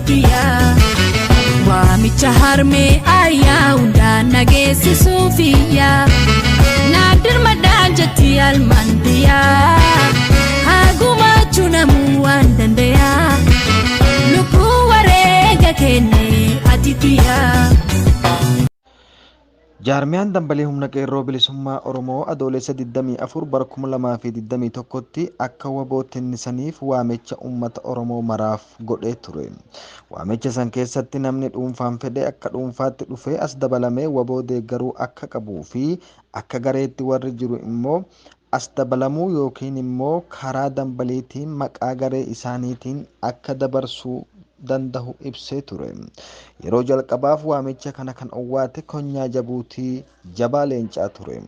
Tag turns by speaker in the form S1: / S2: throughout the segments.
S1: Ati tiyyaa. Waamicha harmee ayyaa hundaan nageessisuufiyyaa. Naaf dirmadhaan jetti almaan tiyyaa. Haa gumaachuu namuu waan dandayaa. Lubbuu wareega kenne ati tiyyaa.
S2: Jaarmiyaan Dambalii Humna Qeerroo Bilisummaa Oromoo Adoolessa 24 bara 2021tti akka wbo tinnisaniif waamicha ummata Oromoo maraaf godhee ture. Waamicha san keessatti namni dhuunfaan fedhe akka dhuunfaatti dhufee as dabalamee wbo deeggaruu akka qabuu fi akka gareetti warri jiru immoo as dabalamuu ykn immoo karaa dambaliitiin maqaa garee isaaniitiin akka dabarsuu dandahu ibsee ture. Yeroo jalqabaaf waamicha kana kan owwaate Konyaa Jabuutii Jabaa Leencaa ture.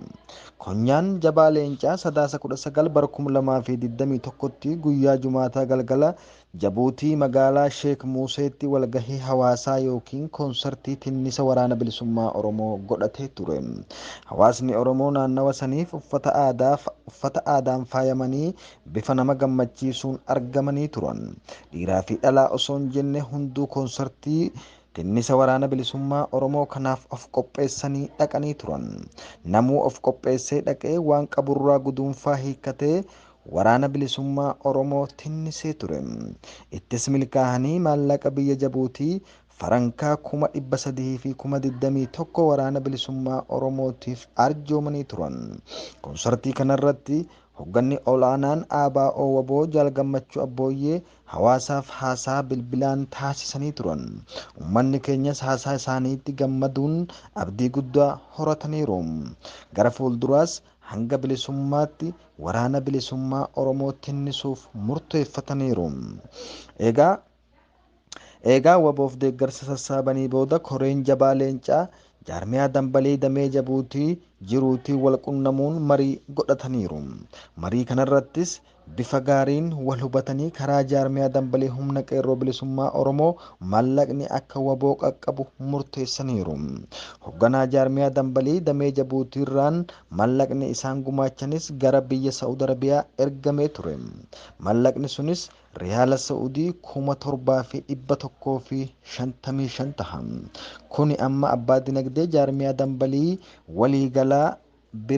S2: Konyaan Jabaa Leencaa Sadaasa 19 bara 2021tti guyyaa Jumaataa galgala Jabuutii magaalaa Sheek Muuseetti walgahii hawaasaa ykn koonsartii tinnisa Waraana Bilisummaa Oromoo godhatee ture. Hawaasni Oromoo naannawa saniif uffata aadaa uffata aadaan faayamanii bifa nama gammachiisuun argamanii turan. Dhiiraa fi dhalaa osoo hin jenne hunduu koonsartii tinnisa Waraana Bilisummaa Oromoo kanaaf of qopheessanii dhaqanii turan. Namuu of qopheessee dhaqee waan qaburraa guduunfaa hiikkatee Waraana Bilisummaa Oromoo tinnisee ture. Ittis milkaahanii maallaqa biyya Jabuutii farankaa 321,000 Waraana Bilisummaa Oromootiif arjoomanii turan. Konsartii kanarratti Hogganni Ol'aanaan ABO-wbo Jaal Gammachuu Abbooyyee hawaasaaf haasaa bilbilaan taasisanii turan. Ummanni keenyas haasaa isaaniitti gammaduun abdii guddaa horataniiru. Gara fuulduraas hanga bilisummaatti Waraana Bilisummaa Oromoo tinnisuuf murteeffataniiru. Eegaa Eegaa WBOf deeggarsa sassaabanii booda koreen Jabaa Leencaa jaarmiyaa Dambalii damee Jabuutii jiruutiin wal qunnamuun marii godhataniiru. Marii kanarrattis bifa gaariin wal hubatanii karaa jaarmiyaa Dambalii Humna Qeerroo Bilisummaa Oromoo maallaqni akka wbo qaqqabu murteessaniiru. Hogganaa jaarmiyaa Dambalii damee Jabuutiirraan mallaqni isaan gumaachanis gara biyya Sa'ud Arabiyaa ergamee ture. Mallaqni sunis Riyaala Sa'udii 7,155 taha. Kuni amma abbaa dinagdee jaarmiyaa dambalii waliigalaa bira.